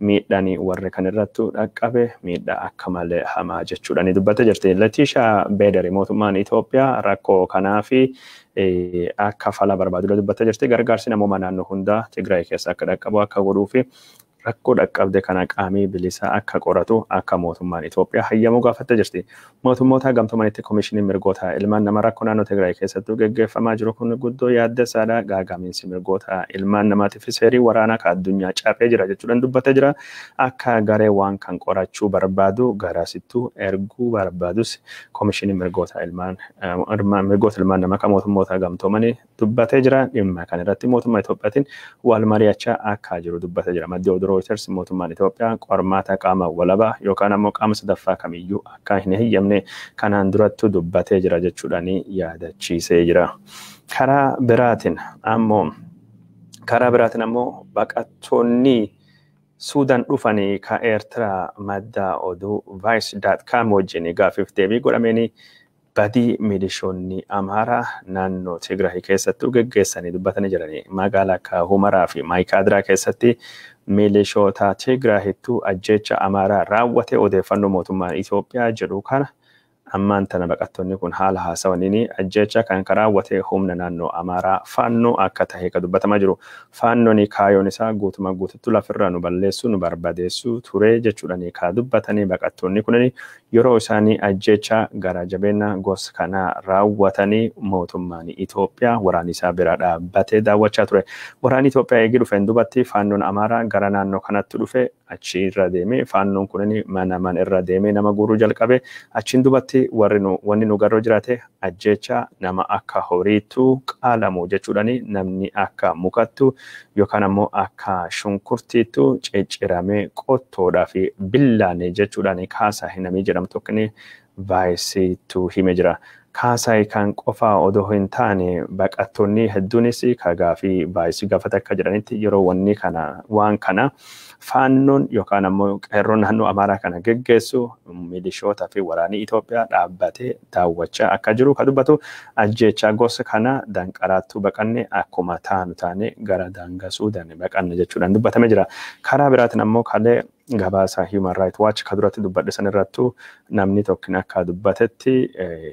[SPEAKER 1] Miidhaan warri kan irratti dhaqqabe miidhaa akka malee hamaa jechuudhaan dubbattee jirti. Letiishaa Beedari mootummaan Itoophiyaa rakkoo kanaa fi akka fala barbaadu dubbattee jirti. Gargaarsi namoomaa naannoo hundaa Tigraay keessa akka dhaqqabu akka godhuu fi rakkoo dhaqqabde kana qaamii bilisaa akka qoratu akka mootummaan Itoophiyaa hayyamuu gaafattee jirti. Mootummoota gamtoomanitti koomishiniin mirgoota ilmaan namaa rakkoo naannoo Tigraay keessattuu geggeeffamaa jiru kun guddoo yaaddessaadha. Gaagamiinsi mirgoota ilmaan namaatiif seerii waraanaa kan addunyaa cabee jira jechuudhaan dubbatee jira. Akka garee waan kan qorachuu barbaadu garasittuu erguu barbaadus koomishiniin mirgoota ilmaan namaa kan mootummoota gamtoomanii dubbatee jira. Dhimma kan irratti mootummaa Itoophiyaatiin wal mari'achaa akka jiru dubbatee jira. Maddi oduu Reuters mootummaan Itoophiyaa qormaata qaama walabaa yookaan ammoo qaama sadaffaa kamiyyuu akka hin heeyyamne kanaan durattu dubbatee jira jechuudhaan yaadachiisee jira. Karaa biraatiin ammoo baqattoonni Suudaan dhufanii ka Eertiraa madda oduu vice.com wajjin gaaffiif deebii godhameen badii milishoonni Amaaraa naannoo Tigraay keessattuu geggeessanii dubbatanii jiranii. Magaalaa akka Humaraa fi Maayikaadiraa keessatti milishoota Tigraahittuu ajjeecha Amaaraa raawwate odeeffannoo mootummaan Itoophiyaa jedhu kana ammaan tana baqattoonni kun haala haasawaniin ajjeecha kan raawwate humna naannoo Amaaraa faannoo akka tahe kan dubbatamaa jiru. Faannoon kaayoon isaa guutumaa guututti lafirraa nu balleessuu nu barbadeessuu ture jechuudhaan kan dubbatanii baqattoonni kunneen yeroo isaanii ajjeecha gara jabeenya gosa kanaa raawwatanii mootummaan Itoophiyaa waraanni isaa bira dhaabbatee daawwachaa ture. Waraanni Itoophiyaa eegii dhufeen dubatti faannoon Amaaraa gara naannoo kanatti dhufe achi irra deemee faannoon kunneen mana mana irra deemee nama guuruu jalqabe achiin dubatti wanni nu garuu jiraate ajjeecha nama akka horiitu qaalamu jechuudhaan namni akka mukattu yookaan ammoo akka shunkurtiitu cicciramee qottoodhaa fi billaane jechuudhaan kaasaa hinamii jedhamtu akkani vaayisiitu hime jira. Kaasaa kan qofaa odoo hin taane baqattoonni hedduunis kagaa fi vaayisii gaafata akka jedhanitti yeroo wanni kana waan kana faannoon yookaan ammoo qeerroon naannoo Amaaraa kana geggeessu milishoota fi waraanii Itoophiyaa dhaabbatee daawwachaa akka jiru kan dubbatu ajjeechaa gosa kana danqaraattuu baqanne akkuma taanu taane gara daangaa Suudaan baqanne jechuudhaan dubbatamee jira. Karaa biraatiin ammoo kalee gabaasa Human Rights Watch kan duratti dubbadhe san irrattuu namni tokko akka dubbatetti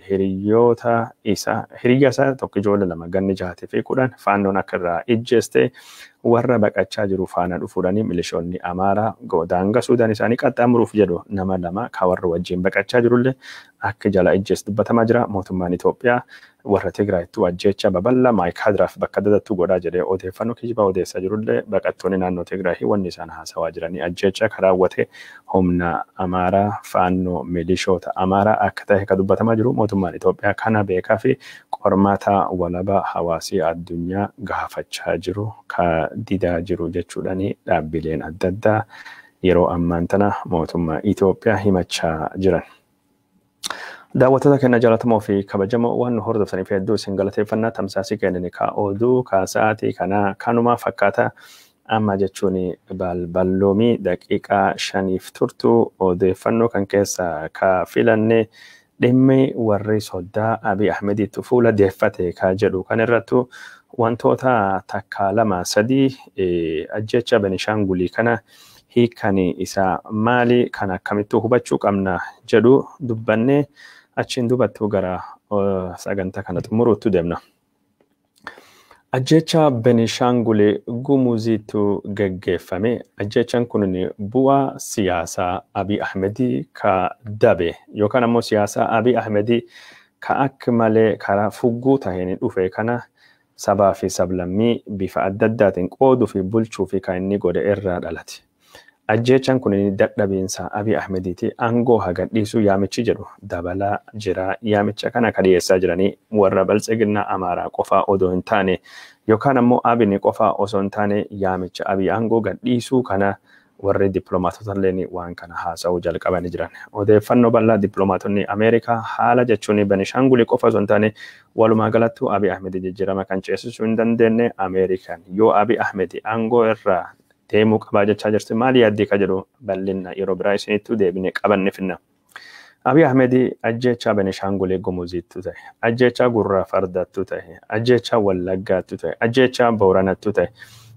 [SPEAKER 1] hiriyoota isaa hiriyya isaa tokko ijoollee lama ganni 6 fi 10 faannoon akka irraa ijjeeste warra baqachaa jiru faana dhufuudhaan milishoonni Amaaraa daangaa Suudaan isaanii qaxxaamuruuf jedhu nama lama kan warra wajjin baqachaa jirullee akka jala ijjees dubbatamaa jira. Mootummaan Itoophiyaa warra Tigraayittuu ajjeecha babal'aa Maayikaadiraaf bakka dadattuu godhaa jedhee odeeffannoo kijibaa odeessaa jirullee baqattoonni naannoo Tigraayii wanni isaan haasawaa jiranii ajjeecha kan raawwate humna Amaaraa faannoo milishoota Amaaraa akka ta'e kan dubbatamaa jiru. Mootummaan Itoophiyaa kana beekaa fi qormaata walabaa hawaasii addunyaa gaafachaa jiru kan didaa jiru jechuudhaan dhaabbileen adda addaa yeroo ammaan tana mootummaa Itoophiyaa himachaa jiran. Daawwattoota keenya jaallatamoo fi kabajamoo waan nu hordoftaniif hedduu isin galateeffannaa tamsaasii keenyan ka oduu ka sa'aatii kana kanuma fakkaata amma jechuun balballoomii daqiiqaa 5 turtu odeeffannoo kan keessa ka filanne dhimmi warri soddaa Abiy Ahmediitu fuula deeffate ka jedhu kan irrattu wantoota takka 2 3 ajjeecha Benishaangulii kana hiikan isaa maali kan akkamittuu hubachuu qabna jedhu dubbanne achiin dubattuu gara sagantaa kana xumuruutti deemna. Ajjeecha Benishaangulii Gumuziitu geggeeffame. Ajjeechaan kun bu'aa siyaasaa Abiy Ahmedii ka dabe yookaan ammoo siyaasaa Abiy Ahmedii ka akka malee karaa fugguu taheen dhufe kana sabaa fi sablammii bifa adda addaatiin qooduu fi bulchuu fi kan inni godhe irraa dhalate. Ajjeechaan kun dadhabiinsa Abiy Ahmediiti aangoo haga dhiisuu yaamichi jedhu dabalaa jira. Yaamicha kana kan dhiyeessaa jiranii warra baltsiginnaa Amaaraa qofaa odoo hin taane yookaan ammoo Abiyyi qofaa osoo hin taane yaamicha Abiy aangoo gadhiisuu kana warri dippiloomaatota illee waan kana haasa'uu jalqabanii jiran. Odeeffannoo bal'aa dippiloomaatonni Ameerikaa haala jechuun Benishaangulii qofa osoo hin taane walumaa galattuu Abiy Ahmed jijjiirama kan ceesisuu hin dandeenye Ameerikaan yoo Abiy Ahmed aangoo irraa deemuu qabaa jechaa jirti maali yaaddii ka jedhu bal'inna yeroo biraa isinittuu deebine qabanne finna. Abiy Ahmed ajjeechaa Benishaangulii Gumuziittu ta'e, ajjeechaa Gurraa Fardaattu ta'e, ajjeechaa Wallaggaattu ta'e, ajjeechaa Booranattu ta'e.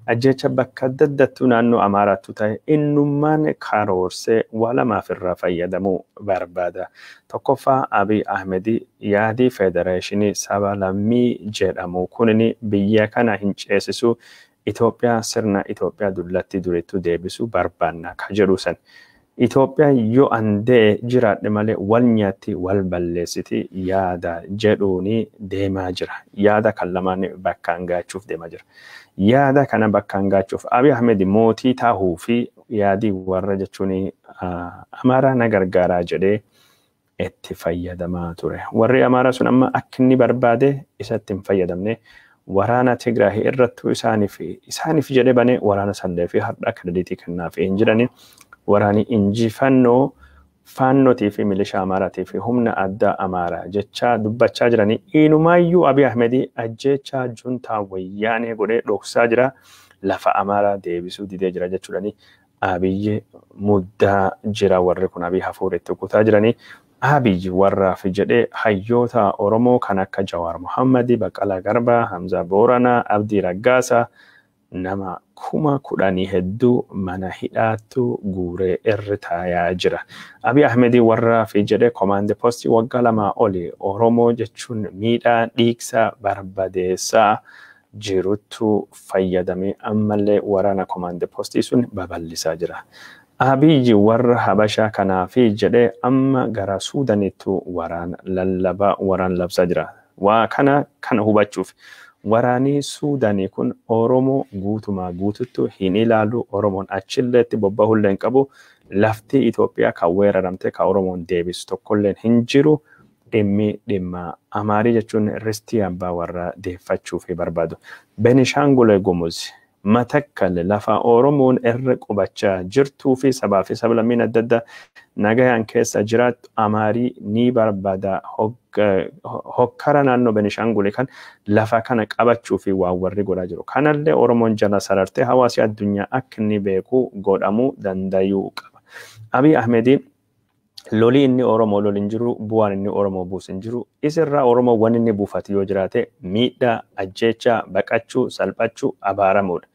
[SPEAKER 1] Ajjecha bakka adda addaattuu naannoo Amaaraattu ta'e innummaan karoorsee waa lamaaf irraa fayyadamuu barbaada. Tokkoffaa Abiy Ahmed yaadii federeeshinii saba lammii jedhamu kunin biyya kana hin ceesisu, Itoophiyaa sirna Itoophiyaa dullatti durittuu deebisuu barbaanna ka jedhu san. Itoophiyaa yoo andee jiraadhe malee wal nyaatti wal balleessiti yaada jedhuuni deemaa jira. Yaada kan lamaan bakkaan gaachuuf deemaa jira. Yaada kana bakkaan gaachuuf Abiy Ahmed mootii taahuu fi yaadii warra jechuun Amaaraa na gargaaraa jedhee itti fayyadamaa ture. Warri Amaaraa sun amma akka inni barbaade isatti hin fayyadamne. Waraana Tigraay irrattuu isaaniif jedhee banee waraana sallee fi har'a kirediitii kennaaf hin jirani. Waraani injifannoo faannotii fi milishaa Amaaraatii fi humna addaa Amaaraa jechaa dubbachaa jiranii inumaayyuu Abiy Ahmed ajjeechaa juntaa wayyaanee godhee dhoksaa jira. Lafa Amaaraa deebisuu didee jira jechuudhani. Abiyyi muddaa jira warri kun Abiy hafuura itti kutaa jiranii. Abiy warraaf jedhee hayyoota Oromoo kan akka Jawaar Mohammad, Baqqalaa Garbaa, Hamzaa Booranaa, Abdii Raggaasaa nama 10,000 hedduu mana hidhaattu guuree irra taayaa jira. Abiy Ahmed warraaf jedhee komaandi poostii waggaa 2 oli Oromoo jechuun miidhaa dhiigsaa barbadeessaa jiruttu fayyadamee ammallee waraana komaandi poostii sun babal'isaa jira. Abiyyi warra Habashaa kanaafi jedhee amma gara Suudanittu waraan lallabaa waraan labsaa jira. Waa kana hubachuuf waraanii Suudanii kun Oromoo guutumaa guututtu hin ilaalu. Oromoon achilleetti bobba'ullee hin qabu. Lafti Itoophiyaa kan weeraramte kan Oromoon deebisu tokkolleen hin jiru. Dhimmi dhimma Amaarii jechuun ristii abbaa warraa deeffachuuf barbaadu. Benishaangul Gumuz Matakkal lafa Oromoon irra qubachaa jirtuu fi sabaa fi sablammiin adda addaa nagayaan keessa jiraattu Amaarii ni barbaada. Hokkara naannoo Benishaangul kan lafa kana qabachuu fi waan warri godhaa jiru. Kanallee Oromoon jala sarartee hawaasi addunyaa akka inni beeku godhamuu danda'uu qaba. Abiy Ahmed loli inni Oromoo loli hin jiru, bu'aan inni Oromoo buusu hin jiru. Isirraa Oromoo wanni inni buufatu yoo jiraate miidhaa, ajjeechaa, baqachuu, salphachuu, abaaramuudha.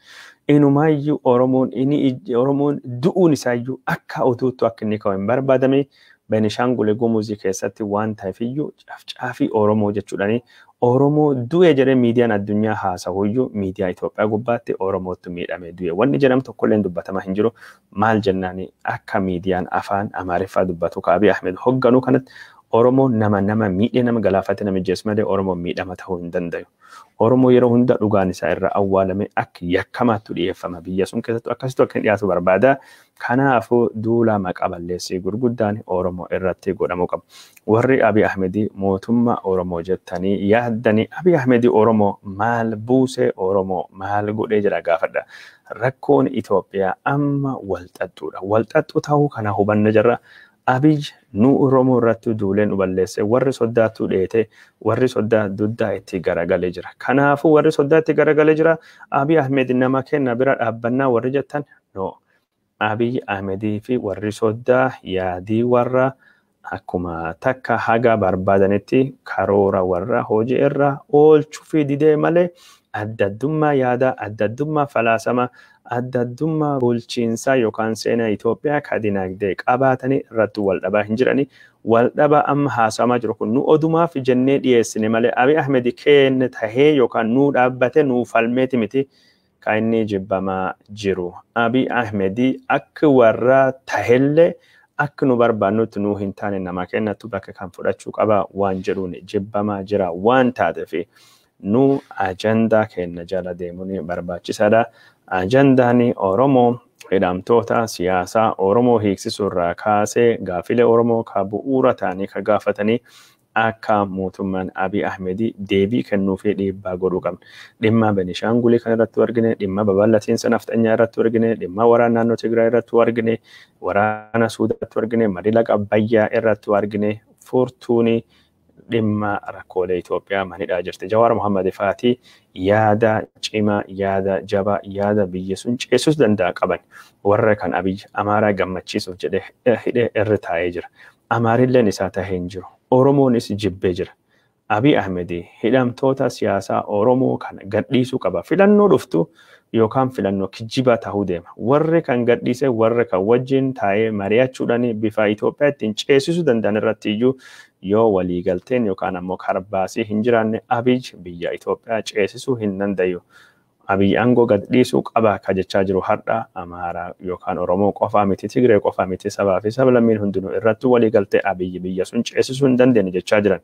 [SPEAKER 1] Inumaayyuu Oromoon du'uun isaayyuu akka utuuttu akka inni ka'u hin barbaadame. Benishaangul Gumuzii keessatti waan ta'eefiyyuu caafcaafii Oromoo jechuudhaani Oromoo du'e jedhee miidiyaan addunyaa haasahuyyuu miidiyaa Itoophiyaa gubbaatti Oromootu miidhamee du'e. Wanni jedhamu tokkolleen dubbatamaa hin jiru. Maal jennaani akka miidiyaan afaan Amaariffaa dubbatu ka Abiy Ahmed hoogganuu kanatti Oromoo nama miidhee nama galaafate nama ijjeessu malee Oromoo miidhama ta'uu hin danda'u. Oromoo yeroo hunda dhugaan isaa irra awwaalame akka yakkamaatti dhiyeeffama. Biyya sun keessattuu akkasitti akka hin dhiyaatu barbaada. Kanaafuu duula maqaa balleessii gurguddaan Oromoo irratti godhamuu qaba. Warri Abiy Ahmed mootummaa Oromoo jettanii yaaddanii Abiy Ahmed Oromoo maal buusee Oromoo maal godhee jira gaafadha. Rakkoon Itoophiyaa amma walxaxxuudha. Walxaxxuu ta'uu kana hubanna jirra. Abiy nu Oromoo irratti duulee nu balleesse warri soddaattuu dheete warri soddaa duddaa itti garagalee jira. Kanaafuu warri soddaa itti garagalee jira. Abiy Ahmed nama kenna bira dhaabbannaa warri jettan no. Abiy Ahmedii fi warri soddaa yaadii warra akkuma takka haga barbaadanitti karoora warra hojii irra oolchuu fi didee malee adda addummaa yaadaa, adda addummaa falaasama, adda addummaa bulchiinsaa yookaan seenaa Itoophiyaa ka dinagdee qabaatanii irratti wal dhabaa hin jirani. Wal dhabaa amma haasawamaa jiru kun nu odumaaf jennee dhiyeessine malee Abiy Ahmed keenya tahee yookaan nu dhaabbate nu falmeeti miti kan inni jibbamaa jiru. Abiy Ahmed akka warra tahellee akka nu barbaannutti nu hin taane nama kennatu bakka kan fudhachuu qaba waan jedhuun jibbamaa jira waan taateef nu ajandaa keenya jala deemuun barbaachisaadha. Ajandaan Oromoo hidhamtoota siyaasaa Oromoo hiiksisuu irraa kaasee gaafilee Oromoo ka bu'uura ta'anii ka gaafatanii akka mootummaan Abiy Ahmed deebii kennuu fi dhiibbaa godhuu qabna. Dhimma Benishaangulii kan irratti argine, dhimma babal'atiinsa nafxanyaa irratti argine, dhimma waraana naannoo Tigraay irratti argine, waraana Suudaan irratti argine, marii laga Abbayyaa irratti argine, furtuuni dhimma rakkoolee Itoophiyaa manidhaa jirti. Jawaar Mohammad Faatii yaada cimaa, yaada jabaa, yaada biyya sun ceesisuu danda'a qaban. Warra kan Abiy Amaaraa gammachiisuuf jedhee hidhee irra taa'ee jira. Amaarilleen isaa tahee hin jiru. Oromoonis jibbee jira. Abiy Ahmed hidhamtoota siyaasaa Oromoo kana gadhiisuu qaba. Filannoo dhuftu yookaan filannoo kijibaa ta'uu deema. Warri kan gadhiise warri kan wajjin taa'ee mari'achuudhaan bifa Itoophiyaa ittiin ceesisuu danda'an irratti iyyuu yoo waliigalteen yookaan ammoo karbaasii hin jiraanne Abiy biyya Itoophiyaa ceesisuu hin danda'u. Abiy aangoo gadhiisuu qaba ka jechaa jiru har'a Amaaraa yookaan Oromoo qofaa miti, Tigree qofaa miti, sabaa fi sablammiin hundinuu irratti waliigaltee Abiy biyya sun ceesisuu hin dandeenye jechaa jiran.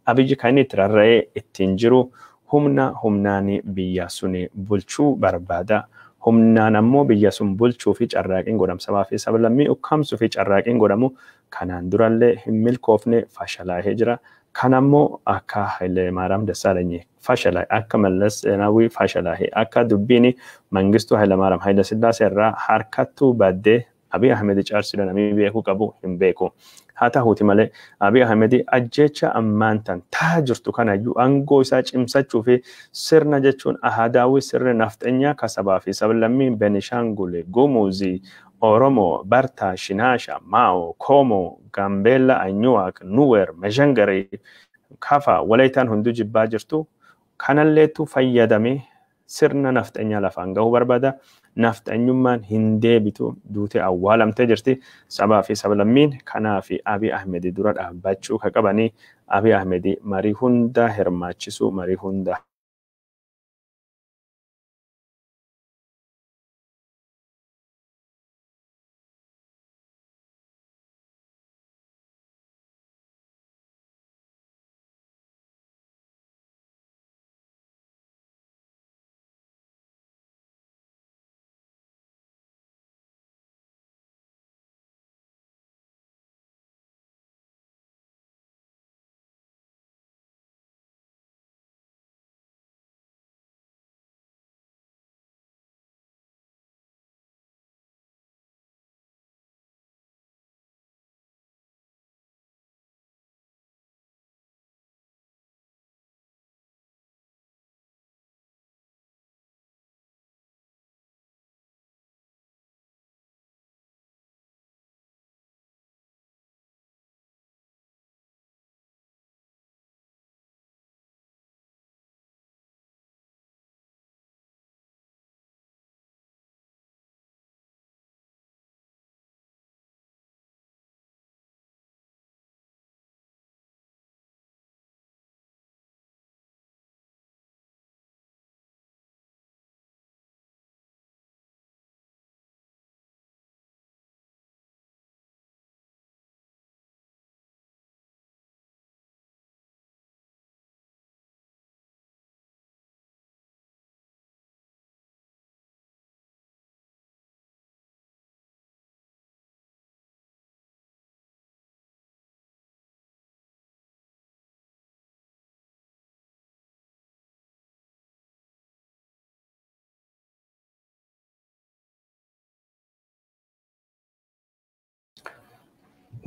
[SPEAKER 1] Abiy kan inni itti rarra'ee ittiin jiru humna humnaan biyya sun bulchuu barbaada. Humnaan ammoo biyya sun bulchuu fi carraaqiin godhamu sabaa fi sablammii ukkaamsuu fi carraaqiin godhamu kanaan durallee hin milkoofne fashalaa'ee jira. Kan ammoo akka Hayilemaariyaam Dassaalenyi fashalaa'e, akka Mallas Zeenaawii fashalaa'e, akka dubbiin Mangistuu Hayilemaariyaam Hayilasillaasee irraa harkattuu baddee Abiy Ahmed caarsidha namni beekuu qabu hin beeku. Haa ta'uuti malee Abiy Ahmed ajjecha ammaan tan taa jirtu kanayyuu aangoo isaa cimsachuu fi sirna jechuun ahadaawwi sirna nafxanyaa kasabaa fi sablammiin Benishaangul Gumuzii Oromoo, Bartaa, Shinaasha, Maa'oo, Koomoo, Gaambeella, Anyuwaaq, Nuwer, Meshangarii, Kafa, Walaytaan hunduu jibbaa jirtu kanalleetu fayyadamee sirna nafxanyaa lafaan gahuu barbaada. Nafxanyummaan hin deebitu duutee awwaalamtee jirti. Sabaa fi sablammiin kanaa fi Abiy Ahmed dura dhaabbachuu ka qabanii Abiy Ahmed marii hunda hirmaachisuu marii hunda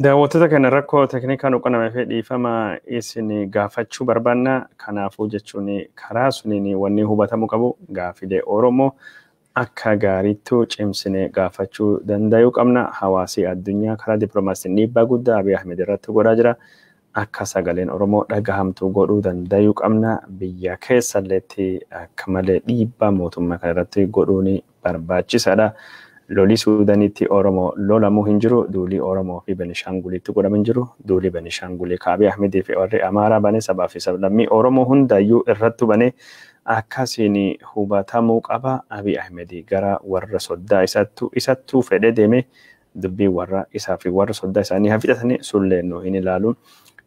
[SPEAKER 1] Daawwattoota kana rakkoo teeknikaan qunnamee fi dhiifama isin gaafachuu barbaanna. Kanaafuu jechuun karaa suniin wanni hubatamuu qabu gaafilee Oromoo akka gaariittu cimsinee gaafachuu danda'uu qabna. Hawaasi addunyaa karaa dippiloomaasiin dhiibbaa guddaa Abiy Ahmed irratti godhaa jira. Akka sagaleen Oromoo dhagahamtu godhuu danda'uu qabna. Biyya keessalleetti akka malee dhiibbaa mootummaa kana irratti godhuun barbaachisaadha. Lolii Suudaanitti Oromoo lolamuu hin jiru. Duulii Oromoo fi Benishaangulitti godhamu hin jiru. Duulii Benishaangulii ka Abiy Ahmedii fi warri Amaaraa bane sabaa fi sablammii Oromoo hundayyuu irratti bane akkasiin hubatamuu qaba. Abiy Ahmedii gara warra soddaa isattuu fedhee deeme dubbii warra isaa fi warra soddaa isaanii haa fixatanii sullee nu hin ilaalu.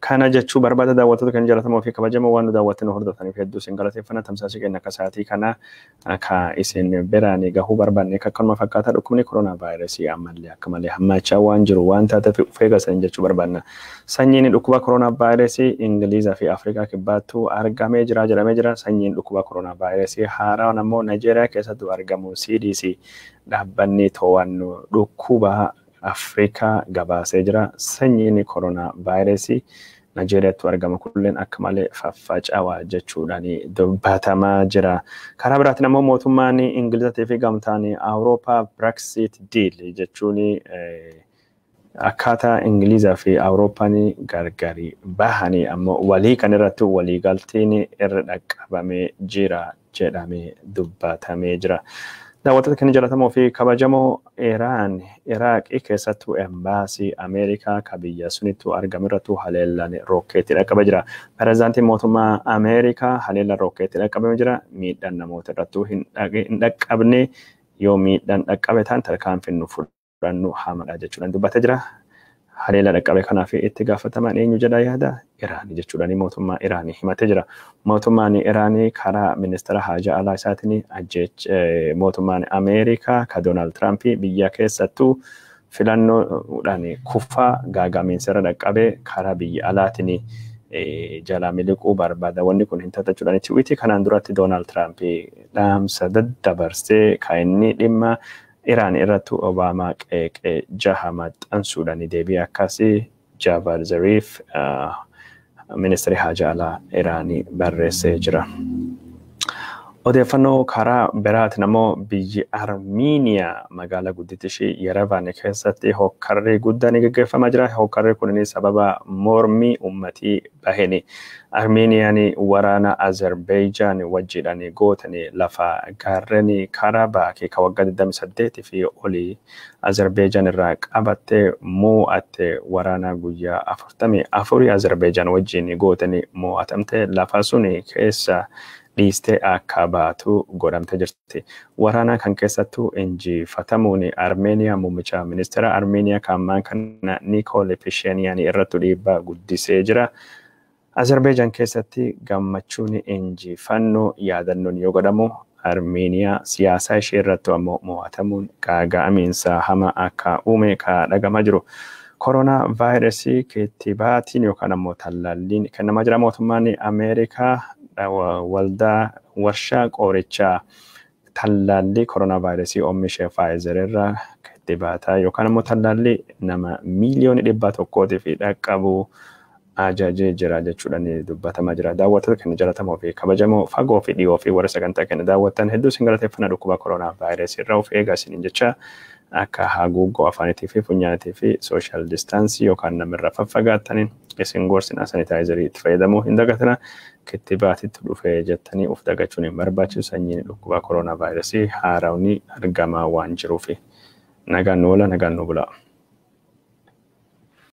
[SPEAKER 1] Kana jechuu barbaada daawwattoota kan jaallatamoo fi kabajamoo waan nu daawwattan hordoftaniif hedduu isin galateeffanna. Tamsaasii keenya akka sa'aatii kana akka isin biraan gahuu barbaanne akkanuma fakkaata dhukkubni koronaa vaayirasii ammallee akka malee hammaachaa waan jiru waan taateef of eeggatanii jechuu barbaanna. Sanyiin dhukkuba koronaa vaayirasii Ingilizaa fi Afrikaa kibbaattuu argamee jira jedhamee jira. Sanyiin dhukkuba koronaa vaayirasii haaraan ammoo Naayijeeriyaa keessatti argamu CDC dhaabbanni to'annoo dhukkuba Afrikaa gabaasee jira. Sanyiin koronaa vaayirasii Naayijeeriyaatti argama kunneen akka malee faffaca'aa jechuudhaan dubbatamaa jira. Karaa biraatiin ammoo mootummaan Ingilizaatii fi gamtaan Awurooppaa Brexit deal jechuun Akkaataa Ingilizaa fi Awurooppaan gargari bahanii ammoo walii kan irratti waliigalteen irra dhaqqabamee jira jedhamee dubbatamee jira. Daawwattoota keenya jaallatamoo fi kabajamoo, Iraan Iraaqii keessattuu embaasii Ameerikaa ka biyya sunittuu argamu irrattuu haleellaan rokkeetti dhaqqabee jira. Pireezidaantiin mootummaa Ameerikaa haleellaan rokkeetti dhaqqabamee jira. Miidhaan namoota irrattuu hin dhaqqabne, yoo miidhaan dhaqqabe ta'an tarkaanfiin nu fudhannu hamadha jechuudhaan dubbatee jira. Haleela dhaqqabe kanaaf itti gaafataman eenyu jedha yaada Iraanii jechuudhaan mootummaa Iraanii himatee jira. Mootummaan Iraanii karaa ministeera haajaa alaa isaatiin mootummaan Ameerikaa ka Doonaald Tiraamp biyya keessattuu filannoodhaan kufaa gaagamiinsa irra dhaqqabe karaa biyya alaatiin jalaa miliquu barbaada. Wanni kun hin tattachuudhaan tiwiitii kanaan duratti Doonaald Tiraamp dhaamsa daddabarsee kan inni dhimma Iraan irratti Obaamaa qeeqee jaha maxxansuudhaan deebii akkasii Javad Zarif, ministeerri haajaa alaa Iraanii, barreessee jira. Odeeffannoo karaa biraatiin ammoo biyyi Armiiniyaa magaalaa guddittii ishee Yerevaan keessatti hokkarri guddaan gaggeeffamaa jira. Hokkarri kun sababa mormii uummatii baheen. Armiiniyaan waraana Azerbaijaan wajjiidhaan gootanii lafa gaarreen Karabaak ka waggaa 28 fi olii Azerbaijaan irraa qabattee mo'atte, waraana guyyaa 44 Azerbaijaan wajjin gootanii mo'atamte, lafa suni keessa dhiistee akka baatu godhamtee jirti. Waraana kan keessattuu injifatamuun Armeeniyaa muummicha ministeera Armeeniyaa kan ammaan kana Nikool Pashiniyaan irratti dhiibbaa guddisee jira. Azerbaijaan keessatti gammachuun injifannoo yaadannoon yoo godhamu, Armeeniyaa siyaasa ishee irratti ammoo mo'atamuun gaaga'amiinsa hama akka uume ka dhagamaa jiru. Koronaa vaayirasii kittibaatiin yookaan ammoo tallaalliin kennamaa jira. Mootummaan Ameerikaa waldaa warshaa qorichaa tallaallii koronaa vaayirasii oomishee Faayizer irraa kittibaataa yookaan ammoo tallaallii nama 100,000,000 fi dhaqqabu ajajee jira jechuudhaan dubbatamaa jira. Daawwattoota keenya jaallatamoo fi kabajamoo, fagoo fi dhiyoo fi warra sagantaa keenya daawwattan hedduu isin galateeffannaa. Dhukkuba koronaa vaayirasii irraa of eegaa isiniin jecha, akka haguuggoo afaaniitii fi funyaaniitii fi social distance yookaan namirraa faffagaattaniin isin gorsina. Sanitaayizarii itti fayyadamuu hin dagatina. Kittibaatitti dhufee jettanii of dagachuun hin barbaachisu, sanyiin dhukkuba koronaa vaayirasii haarawni argamaa waan jiruufi. Nagaan nu oola, nagaan nu bulaa.